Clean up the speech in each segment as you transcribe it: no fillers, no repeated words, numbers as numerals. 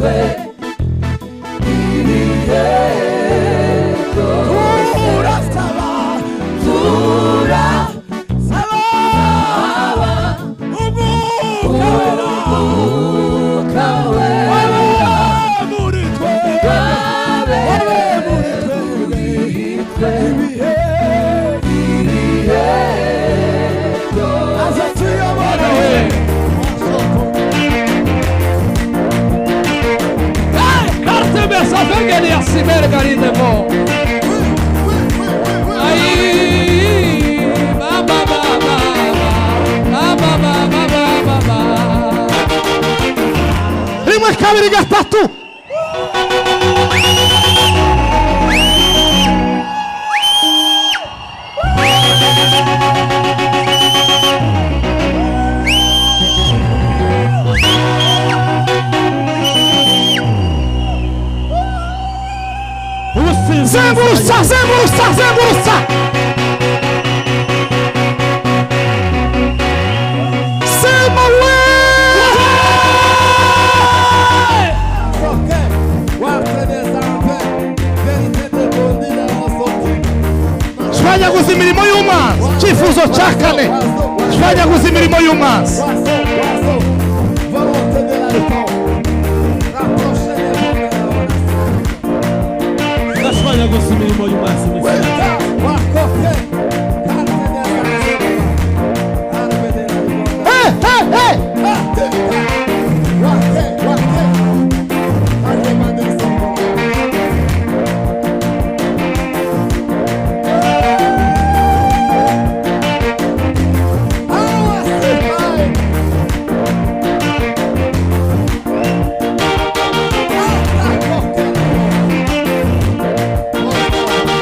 twe ibihe byose. Turasaba, Turasaba turasaba umwuka wera, umwuka wera wabe muri twe, wabe wabe muri twe muri twe ibihe, ibihe byose. Aza tuyobore. Ai, ba, ba, ba, ba, ba, ba, ba, ba, ba, ba, ba. Rimwe, kabiri, gatatu. Zengurutsa, zengurutsa, zengurutsa. Sema we. Shwanyaguza imirimo y'umwanzi. Icyifuzo cya kane, shwanyaguza imirimo y'umwanzi. Ndashwanyaguza imirimo y'umwanzi mu izina rya Hey, hey, hey.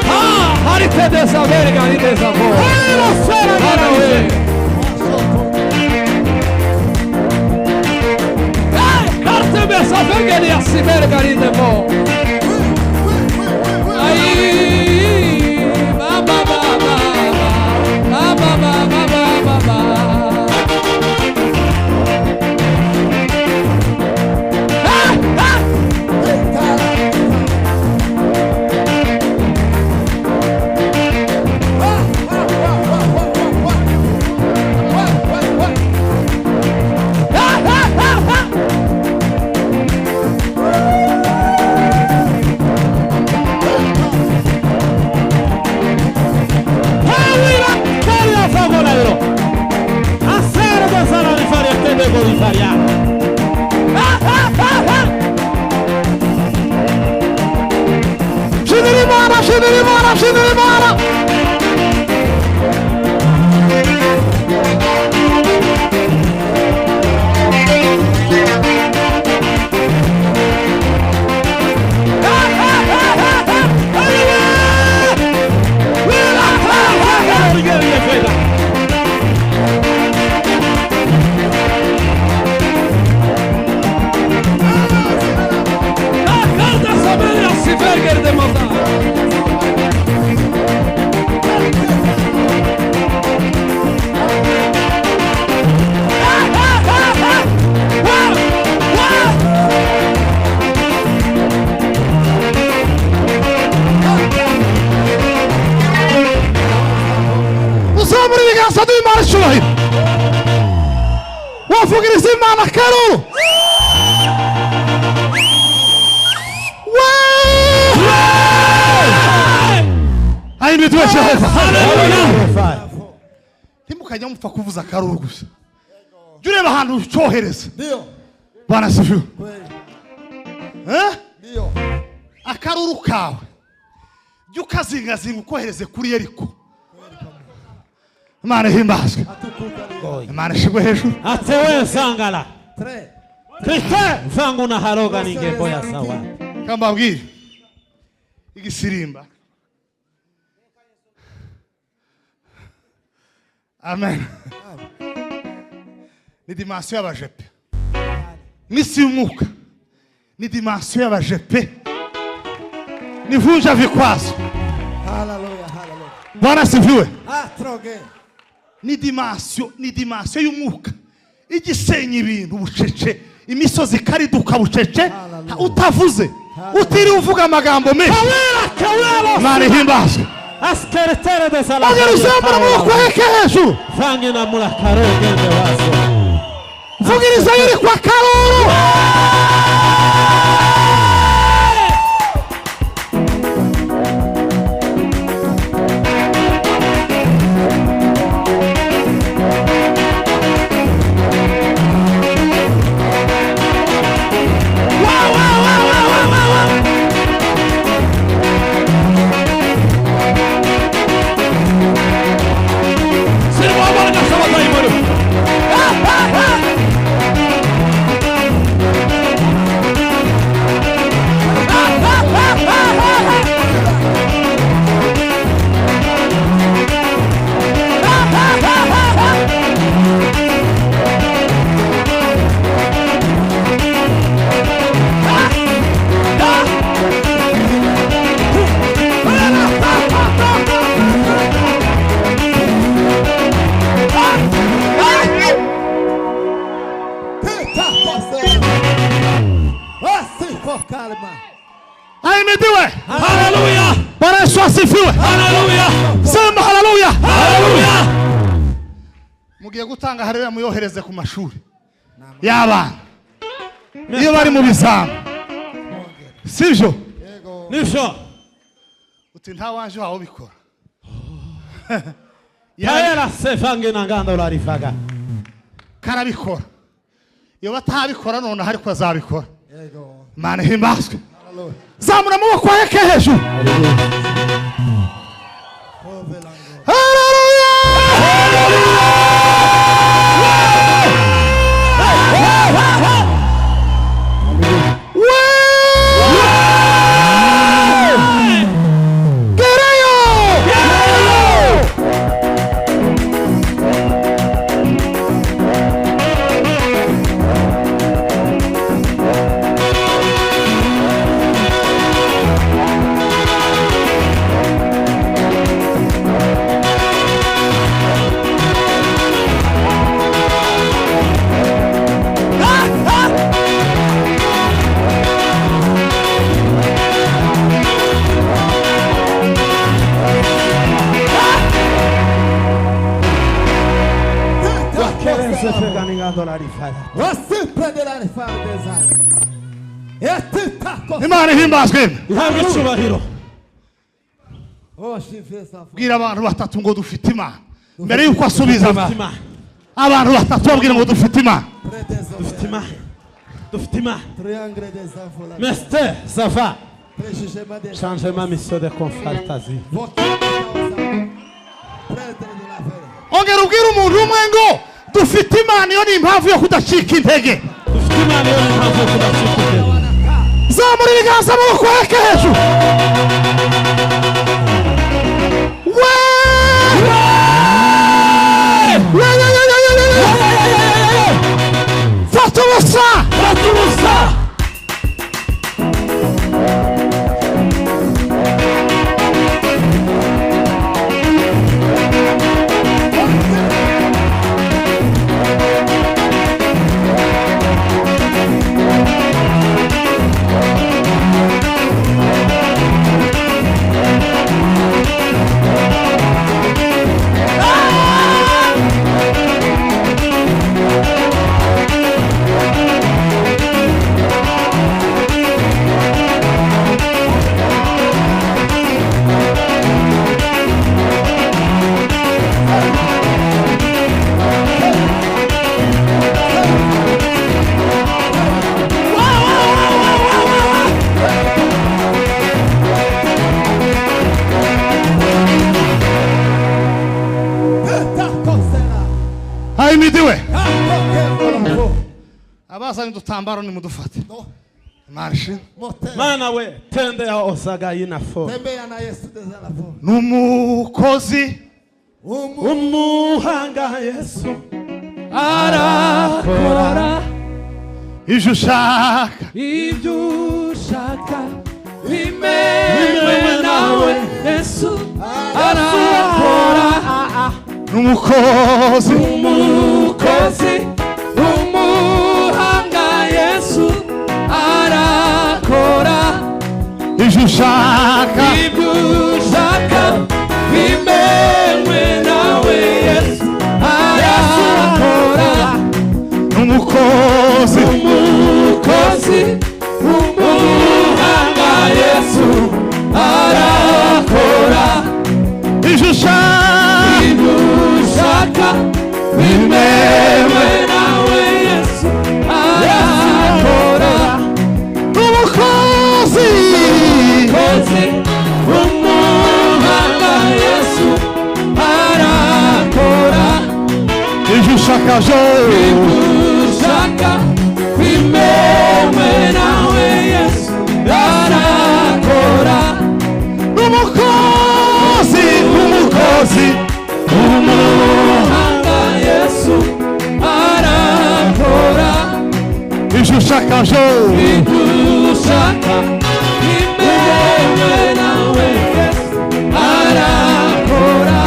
Ah, harite desa verga, harite desa bo. Para we. Hey, karte desa verga, ni asi verga, harite bo. Ai, ba, ba, ba, ba, ba, ba, ba, ba, ba, ba, ba. Hey, hey. Hey, hey, hey, hey. Shimira Imana, shimira Imana, shimira Imana. Karta sabere asi verga de mata. Uzamura ibiganza by'Imana icyubahiro. Wavugiriza Imana akaruru. Ahimbiwe Jehova. Ntimukajya mupfa kuvuza akaruru gusa. Jya ureba ahantu ucyohereza. Bwana asifiwe. Eh? Akaruru kawe jya ukazingazinga ukohereze kuri Yeriko. Imana ihimbazwe, Imana ishigwe hejuru. Atewe nsangala Christin mvangu na haroga ningembo ya sawa. Kambabwire, igisirimba, amen, ni dimansiyo y'abajepe. Misi y'umwuka ni dimansiyo y'abajepe, ni vunja vikwazo. Bwana asifiwe. Ni dimansiyo, ni dimansiyo y'umwuka igisenya ibintu bucece, imisozi ikariduka bucece. Utavuze, utiriwe uvuga amagambo menshi. Kawera kawera. Imana ihimbazwe. Askeretere de sala. Ongera uzamura amaboko aheke hejuru. Vange na murakaro gende wazo. Mvugiriza yuri kwa karoro. Calma. Ahimidiwe. Haleluya. Bwana Yesu asifiwe. Haleluya. Sema haleluya. Haleluya. Mugiye gutanga haleluya, muyohereze ku mashuri y'abana iyo bari mu bizamu, sibyo? Nivyo. Uti nta wanje wawe ubikora. Kawera se vange na ngando la rifaga. Karabikora iyo batabikora noneho, ariko azabikora. Imana ihimbazwe. Zamura amaboko aheke hejuru. Haleluya. Gereyo! Wakerenze fega ni ngando la rifaga. Você prenderá e fala design. Imana ihimbazwe. Ihabwe icyubahiro. Bwira abantu batatu ngo dufite Imana mbere yuko asubiza. Dufite Imana. Abantu batatu babwira ngo dufite Imana. Dufite Imana. Dufite Imana. Mester, ça va. Changement mission de confartazi. Ongera ubwire umuntu umwe ngo dufite Imana, iyo ni impamvu yo kudacika intege. Dufite Imana, iyo ni impamvu yo kudacika intege. Zamura ibiganza, amaboko aheke hejuru. We! We, we, we, we, we, we, we! Fata ubusa. Fata ubusa. Ahimidiwe. Abazanye udutambaro nimudufate. Imana ishimwe. Mana we, tende ya osaga yinafo. Ni umukozi. Umuhanga Yesu Arakora ibyo ushaka. Ibyo ushaka bimenywe nawe. Yesu arakora. Ni umukozi. Umukozi, umuhanga Yesu arakora. Ibyo ushaka, Ibyo ushaka bimenywe nawe Yesu arakora. N'umukozi, Umukozi w'umuhanga Yesu arakora. Ibyo ushaka, Ibyo ushaka bimenywe nawe Yesu arakora. N'umukozi, Umukozi w'umuhanga Yesu arakora. Ibyo ushaka byose, Ushaka bimenywe nawe Yesu arakora. N'umukozi, umukozi, Umuhanga Yesu arakora. Ibyo ushaka byose, Ushaka bimenywe nawe Yesu arakora.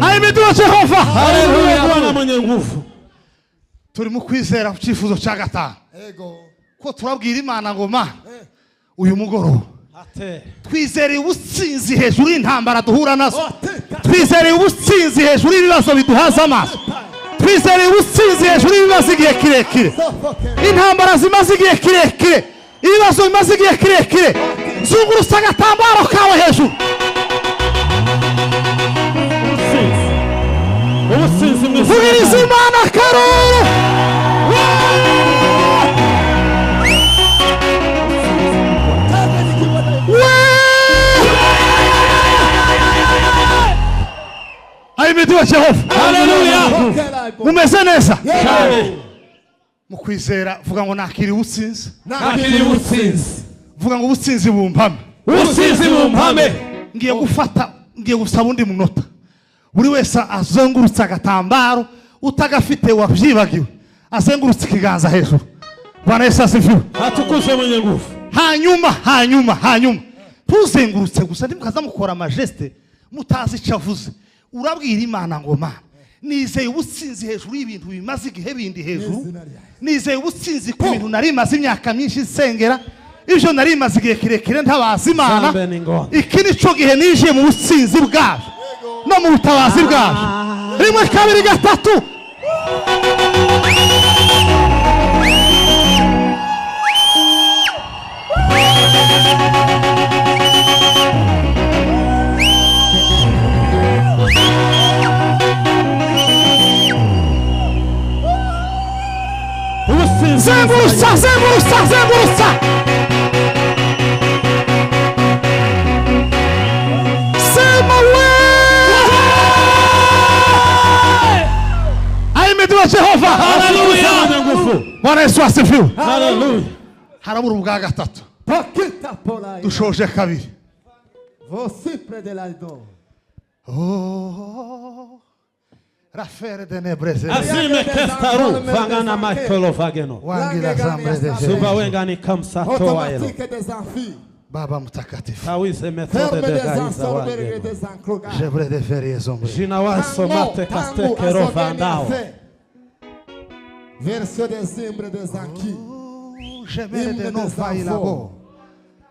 Ahimidiwe Jehova. Haleluya, Bwana mwenye nguvu. Turi mu kwizera ku cyifuzo cya gatanu, Ego. ko turabwira Imana ngo ma uyu mugoroba Ate. twizereye ubutsinzi hejuru y'intambara duhura nazo, twizereye ubutsinzi hejuru y'ibibazo biduhaza amaso, twizereye ubutsinzi hejuru y'ibibazo igihe kirekire, intambara zimaze igihe kirekire, ibibazo bimaze igihe kirekire. Zungurutsa agatambaro kawe hejuru. Ubutsinzi. Ubutsinzi mu izina Vugiriza rya Imana akaruru. Ahimidiwe Jehova. Haleluya. Mumeze neza Cyane. mu kwizera, vuga ngo nakiriye ubutsinzi. Nakiriye ubutsinzi. Vuga ngo ubutsinzi bumpame. Ubutsinzi bumpame. Ngiye gufata, ngiye gusaba undi munota, buri wese azengurutse agatambaro, utagafite wabyibagiwe azengurutse ikiganza hejuru. Bwana Yesu asifiwe. Atukuzwe mwenye nguvu. Hanyuma, hanyuma, hanyuma ntuzengurutse gusa, ntimukaza mukora amagestes mutazi icyo avuze. Urabwira Imana ngo Mana, nizeye ubutsinzi hejuru y'ibintu bimaze igihe bindi hejuru, nizeye ubutsinzi ku bintu nari maze imyaka myinshi nsengera, ibyo nari maze igihe kirekire ntabaza Imana. Zambe ni ngombwa. Iki ni cyo gihe ninjiye mu butsinzi bwabyo no mu butabazi bwabyo. Rimwe, kabiri, gatatu. Ubutsinzi. Zengurutsa, zengurutsa, zengurutsa. Sema we. Ahimidiwe Jehova. Haleluya. Mwenye nguvu. Bwana Yesu asifiwe. Haleluya. Harabura ubwa gatatu. Pakita pola. Dushoje kabiri. Vocifre de l'aldo. Oh, rafere de nebreze. Azime kestaru vangana Michael vageno. Wangira zambre de Zuba wenga ni kamsa toa elo. Automatique des amphis. Baba mtakatifu. Tawize methode Ferme de des gaiza ensorbergues wageno. des enclogas. Jebre de ferie zombre. Jina waso mate kastekero vandao. Verso des imbres des anquilles. Jemere de no failabo.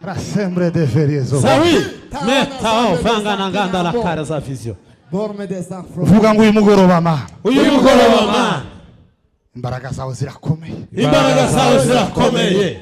Rasembre de ferie zombre. Sawi metao vangana nganda la kare za vizio. Dorme des enfants. Vuga ngo uyu mugoroba ma Uyu mugoroba mana, imbaraga zawe zirakomeye. Imbaraga zawe zirakomeye.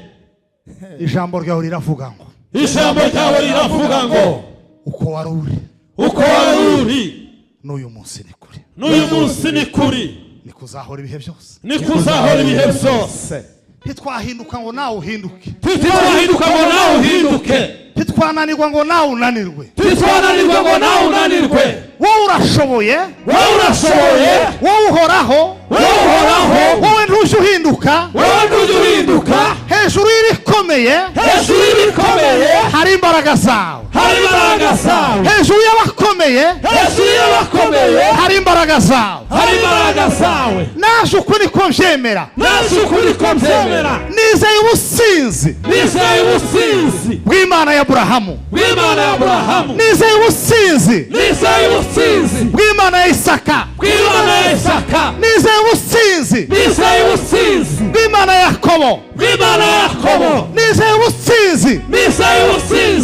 Ijambo ryawe riravuga ngo Ijambo ryawe riravuga ngo uko wari uri uko wari uri n'uyu munsi ni kuri, n'uyu munsi ni kuri, ni kuzahora ibihe byose. Ni kuzahora ibihe byose. Ntitwahinduka ngo nawe uhinduke. Ntitwahinduka ngo nawe uhinduke. Ntitwananirwa ngo nawe unanirwe. Ntitwananirwa ngo nawe unanirwe. Wowe urashoboye. Wowe urashoboye. Wowe uhoraho. Wowe uhoraho. Wowe ntujya uhinduka. Wowe ntujya uhinduka. Hejuru y'ibikomeye, Hejuru y'ibikomeye, hari imbaraga zawe. hari imbaraga zawe. Hejuru y'abakomeye, Hejuru y'abakomeye, hari imbaraga zawe. hari imbaraga zawe. Naje uku niko mbyemera. Naje ukuri ko mbyemera. Nizeye ubutsinzi Nizeye ubutsinzi bw'Imana ya Aburahamu. bw'Imana ya Aburahamu. Nizeye ubutsinzi Nizeye ubutsinzi bw'Imana ya Isaka. bw'Imana ya Isaka. Nizeye ubutsinzi Nizeye ubutsinzi bw'Imana ya Yakobo. bw'Imana ya Yakobo. Nizeye ubutsinzi Nizeye ubutsinzi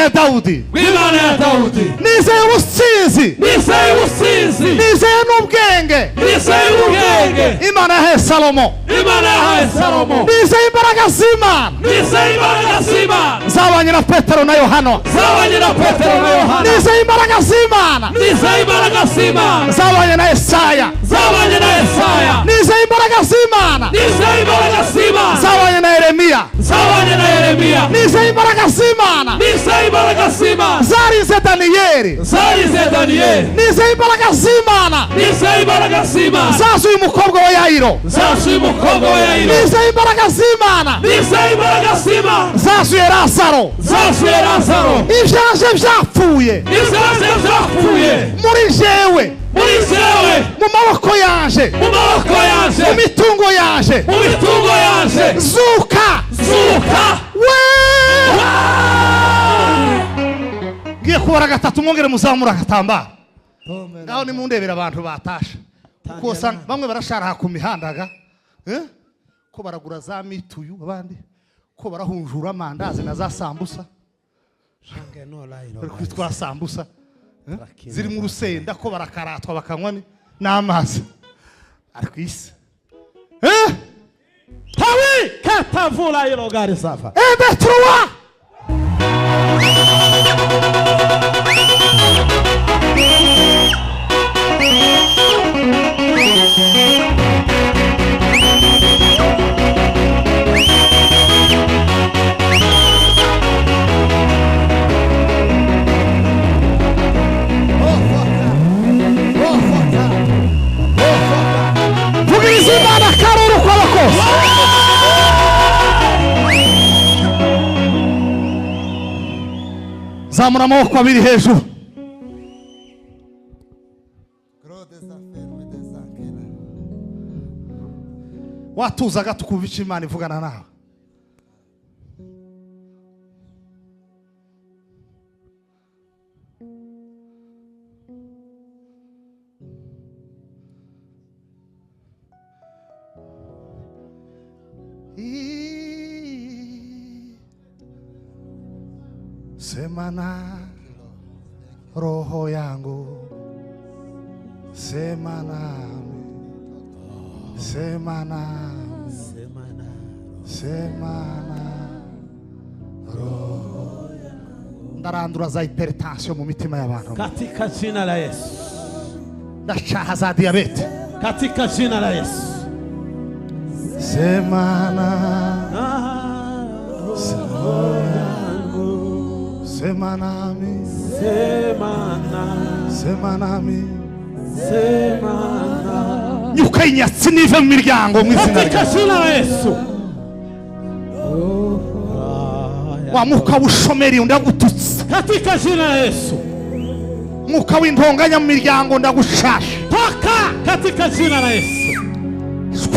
Bw'Imana ya Dawudi. Bw'Imana ya Dawudi. Nizeye ubutsinzi. Nizeye ubutsinzi. Nizeye n'ubwenge. Nizeye ubwenge. Imana yahaye Salomo. Imana yahaye Salomo. Nizeye imbaraga z'Imana. Nizeye imbaraga z'Imana. Zabanye na Petero na Yohana. Zabanye na Petero na Yohana. Nizeye imbaraga z'Imana. Nizeye imbaraga z'Imana. Zabanye na Esaya. Zabanye na Esaya. Nizeye imbaraga z'Imana. Nizeye imbaraga z'Imana. Zabanye na Yeremiya. Zabanye na Yeremiya. Nizeye imbaraga z'Imana. Nizeye imbaraga z'Imana. Zarize Daniyeli. Zarize Daniyeli. Nizeye imbaraga z'Imana. Nizeye imbaraga z'Imana. Zasuye umukobwa wa Yayiro. Zasuye umukobwa wa Yayiro. Nizeye imbaraga z'Imana. Nizeye imbaraga z'Imana. Zasuye Lazaro. Zasuye Lazaro. Ivyanje vyapfuye. Ivyanje vyapfuye. Muri jewe. Muri jewe. Mu maboko yanje. Mu maboko yanje. Mu mitungo yanje. Mu mitungo yanje. Zuka. Zuka. We. Ngiye kubara gatatu mwongere muzamura agatambaro. Ngaho nimundebera abantu batasha. Kuko usanga bamwe barasharaha ku mihandaga. Ko baragura za mituyu abandi ko barahunjura amandazi na za sambusa. Bari kwitwa sambusa. Ziri mu rusenda ko barakaratwa bakanywa n'amazi. Ari kwisi. Tawi katavula ilo gari safa. Un, deux, trois. Vugiriza Imana akaruru kw'abakozi. Zamura amaboko abiri hejuru. Watuza gato ukumva icyo Imana ivugana nawe. Sema na roho yangu, sema nami, sema nami, sema na roho. Ndarandura za hypertension mu mitima y'abantu. Katika jina la Yesu. Ndacaha za diabete. Katika jina la Yesu. Sema na roho yangu, sema nami, sema nami, sema nami, sema nami. Nyuka inyatsi nive mu miryango mu izina Katika rya jina la Yesu. Wa mwuka w'ubushomeri ndagututse. Katika jina la Yesu. Mwuka w'intonganya mu miryango ndagushasha. Toka katika jina la Yesu.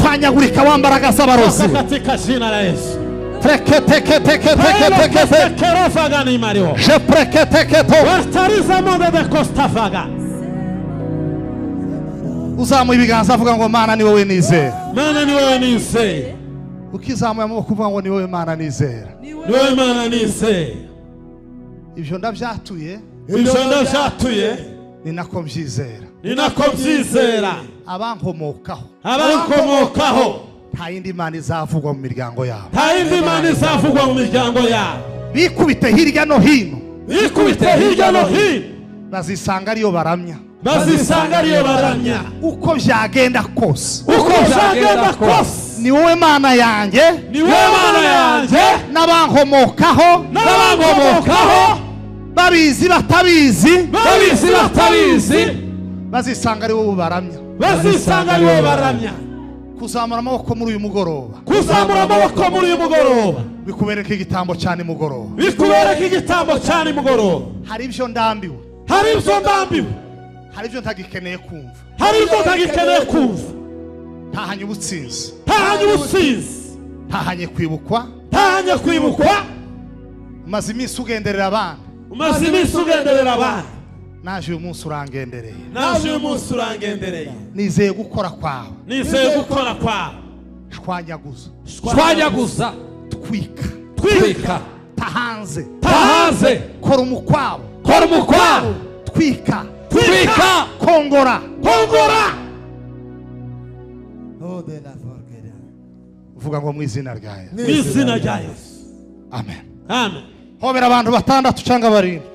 Shwanyagurika wa mbaraga z'abarozi. Toka katika jina la Yesu. Teke teke teke teke teke teke. Kerofaga ni Mario. Je preke teke to. Wastariza monde de Costafaga. Uzamuye ibiganza avuga ngo Mana ni wowe nizera. Mana ni wowe nizera. Ukizamuye amaboko uvuga ngo ni wowe Mana nizera. Ni wowe Mana nizera. Ibyo ndabyatuye. Ibyo ndabyatuye. Ni nako mbyizera. Ni nako mbyizera. Abankomokaho. Abankomokaho. Nta yindi Mana izavugwa mu miryango yabo. Nta yindi Mana izavugwa mu miryango yabo. Bikubite hirya no hino. Bikubite hirya no hino. Bazisanga ariyo baramya. Bazisanga ariyo baramya. Uko byagenda kose. Uko byagenda kose. Ni wowe Mana yanjye. Ni wowe Mana yanjye. N'abankomokaho. N'abankomokaho. Babizi batabizi. Babizi batabizi. Bazisanga ari wowe baramya. Bazisanga ari wowe baramya. Kuzamura amaboko muri uyu mugoroba. Kuzamura amaboko muri uyu mugoroba. Bikubereka igitambo cya nimugoroba. Bikubereka igitambo cya nimugoroba. Hari ibyo ndambiwe. Hari ibyo ndambiwe. Hari ibyo ntagikeneye kumva. Hari ibyo ntagikeneye kumva. Ntahanye ubutsinzi. Ntahanye ubutsinzi. Ntahanye kwibukwa. Ntahanye kwibukwa. Umaze iminsi ugenderera abana. Umaze iminsi ugenderera abana. Naje uyu munsi urangendereye. Naje uyu munsi urangendereye. Nizeye gukora kwawe. Nizeye gukora kwawe. Shwanyaguza. Shwanyaguza. Twika. Twika. Ta Tahanze. Tahanze. Kora umukwabo. Kora umukwabo. Twika. Twika. Kongora. Kongora. Oh, de la forquera. Vuga ngo mu izina rya Yesu. Mu izina rya Yesu. Amen. Amen. Hobera abantu batandatu cyangwa barindwi.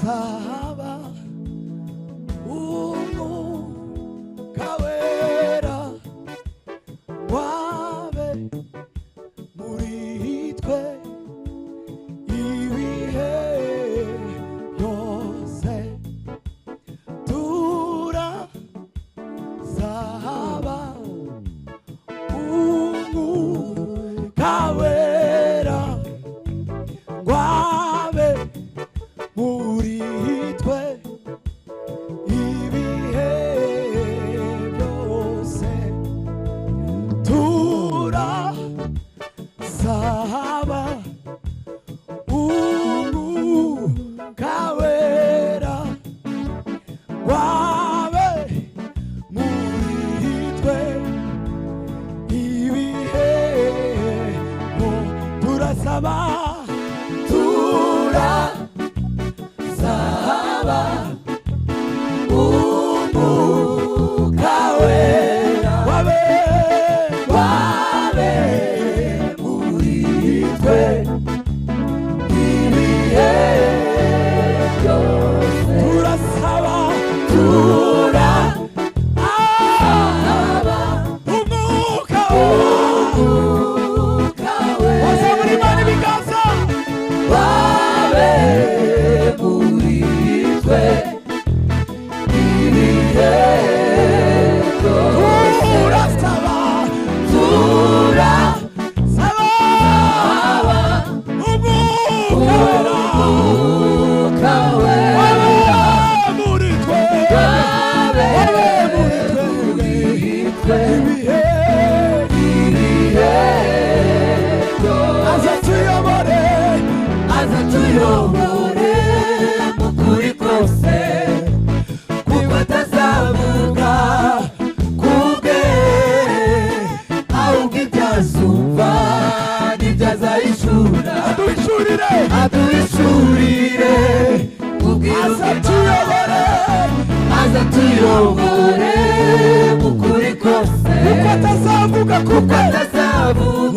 Turasaba Umwuka Wera wabe muri twe ibihe byose. Turasaba Umwuka Wera wabe muri twe ibihe byose. Turasaba Umwuka Wera wabe muri twe ibihe. Turasaba, turasaba Umwuka Wera wabe, wabe muri twe ibihe byose. Turasaba, turasaba Umwuka Wera waze muri mani ibiganza wabe muri twe ibihe byose. Turasaba, turasaba Umwuka Wera wabe muri twe, wabe muri twe ibihe, ibihe byose. Aza tuyobore, aza tuyobore mu kuri kose, kuko atazavuga kubwe, ahubwo ibyo azumva nibyo azahishura. Aduhishurire, aduhishurire aza tuyobore, aza tuyobore mu kuri kose, kuko atazavuga, kuko atazavuga